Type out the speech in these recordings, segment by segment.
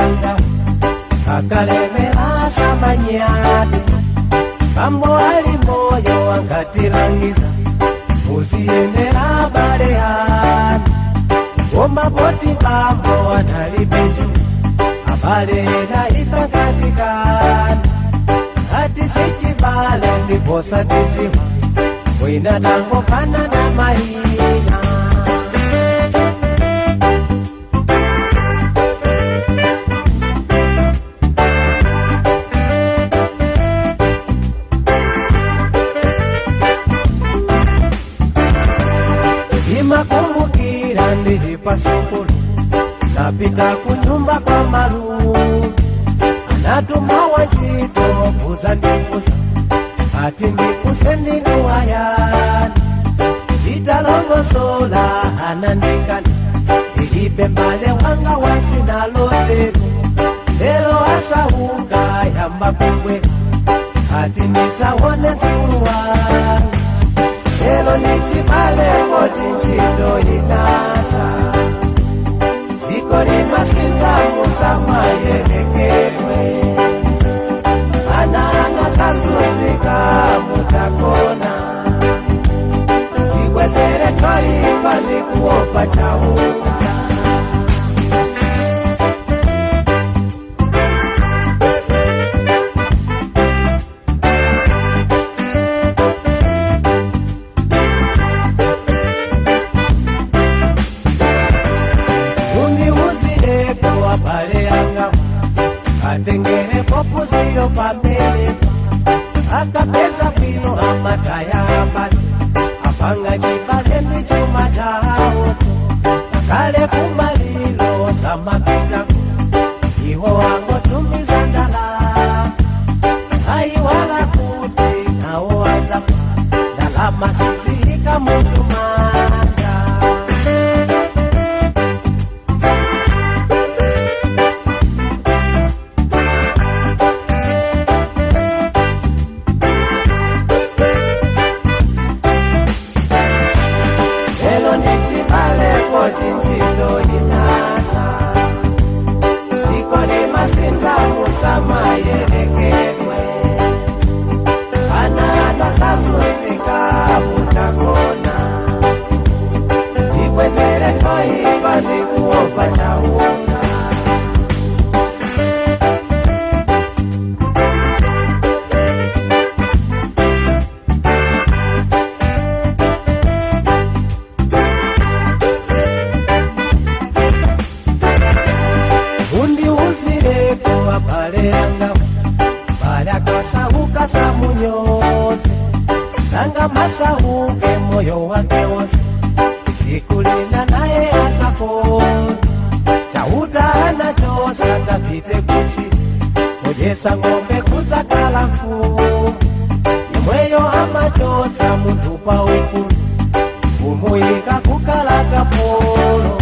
Yanga akalemera samanyade bambo ali moyo angatilangiza musiyendera abale anu omaboti bambo analibeju abale na ifakatikana ati sichibale ndiposa tiziwa wina tangofanana mahina. Imakumbukira ndili pasukulu napita kunyumba kwa malu anatuma wantchito kuza ndikusa ati ndikuse ndinuwayani italongosola anandikana ndilibe mbale wanga watsinalotelu lero asauka yamba kubwera ati ndisawone sukulu wanga lero nichibale poti ntchito inatha ziko limasinza musamayerekedwe ana anasazuzika mutakona ndikwezere choipa ndikuopa chauta. Undiuzireko abale yanga atengere popuziro pamene akapeza bwino amataya abale apanga chibale ndi chuma chawo kale kumalilo samapita iwo angotumiza ndalama ayiwala kuti nawo azafa ndalama siziyika mutumanda. Lero nichibale poti ntchito inatha ziko limasinza musamayerekedwe ana anasazuzika mutakona ndikwezere choipa ndikuopa chauta. Undiuzireko abale yanga balakasauka samunyoze sanga masauke moyo wake wonse sikulina naye asapona chauta anachosa kapite kuchi kujesa ng'ombe kudzakala mfumu imweyo amachosa munthu pa ufulu kumuyika kukala kapolo.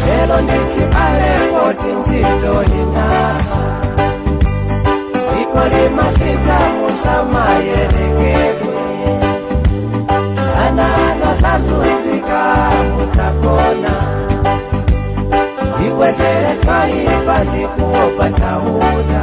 Lero ndichibale poti ntchito inatha ziko limasinza musamayerekedwe ana anasazuzika mutakona ndikwezere choipa ndikuopa chauta.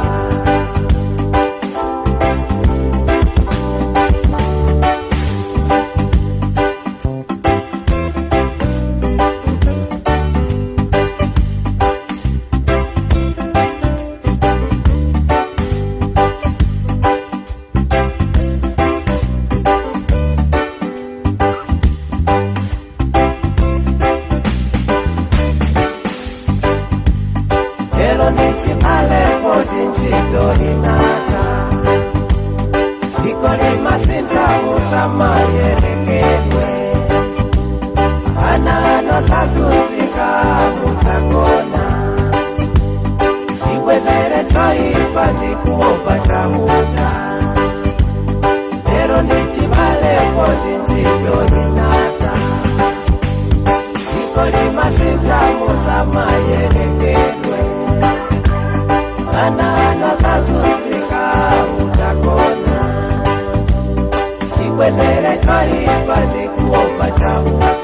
Lero ndichibale poti ntchito inatha ziko limasinza musamayerekedwe ana anasazuzika mutakona ndikwezere choipa ndikuopa chauta. Lero ndichibale poti ntchito inatha ziko limasinza musamayerekedwe Ana anasazunzika utagona. Chikwezere choipa chikuopa chauta.